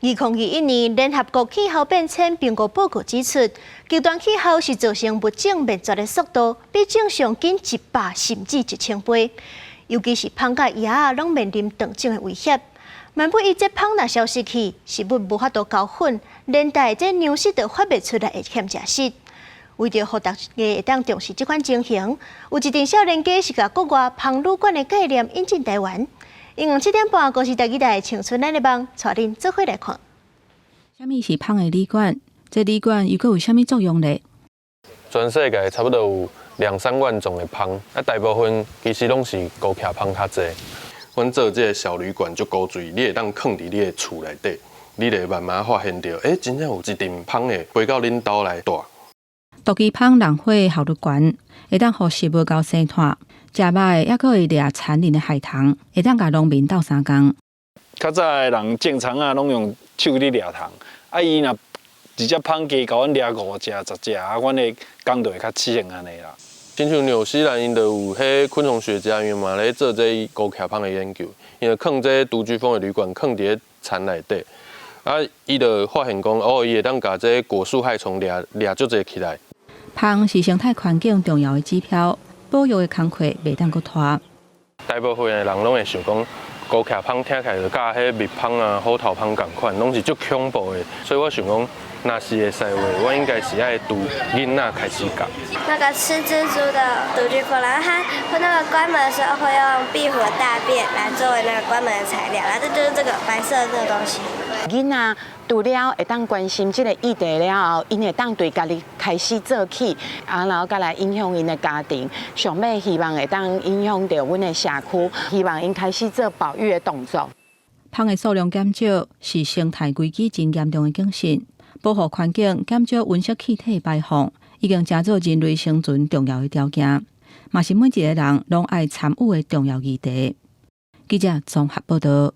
2021年，聯合國氣候變遷評估報告指出，極端氣候是造成物種滅絕的速度比正常緊100甚至1000倍，尤其是蜂佮蛾仔攏面臨斷種的威脅。萬不伊這蜂若消失去，食物無法度交粉，連帶這糧食就發袂出來會欠食死。為著予大家會當重視這款情形，有一陣少年家是共國外蜂旅館的概念引進台灣。晚昏7點半，公視台語台青春咱的夢，帶恁做伙來看。啥物是蜂的旅館？這旅館又閣有啥物作用咧？全世界差不多有兩三萬種的蜂，啊，大部分其實攏是孤徛蜂較濟。阮做這个小旅館足古錐，你會當囥佇你的厝內底，你會慢慢發現著，欸，真正有一陣蜂會飛到恁兜來蹛。獨居蜂人火效率懸，會當予食物𠢕生炭，食肉的抑閣會掠殘鱗的害蟲，會當共農民鬥相共。較早的人種蔥仔攏用手咧掠蟲，啊伊若一隻蜂加共阮掠五隻、10隻，啊，阮的工就會較省按呢啦。親像紐西蘭，𪜶就有彼昆蟲學家，𪜶嘛咧做這孤徛蜂的研究，𪜶就囥這獨居蜂的旅館，囥佇咧田內底，啊，伊就發現講，哦，伊會當共這果樹害蟲掠掠足濟起來。蜂是生態環境重要的指標，保育的工課袂當閣拖。大部分的人攏會想講，孤徛蜂聽起來就佮彼蜜蜂啊、虎頭蜂仝款，攏是足恐怖的。所以我想講，若是會使的話，我應該是愛從囡仔開始教。那個吃蜘蛛的獨居蜂，然後它會那個關門的時候會用壁虎的大便來作為那個關門的材料，然後這就是這個白色的這個東西。囡仔除了會當關心這個議題了後，𪜶會當對家己開始做起，啊，然後閣來影響𪜶的家庭，上尾希望會當影響著阮的社區，希望𪜶開始做保育的動作。蜂的數量減少是生態危機真嚴重的警訊，保護環境、減少溫室氣體排放，已經成做人類生存重要的條件，嘛是每一个人攏愛參與的重要議題。記者綜合報道。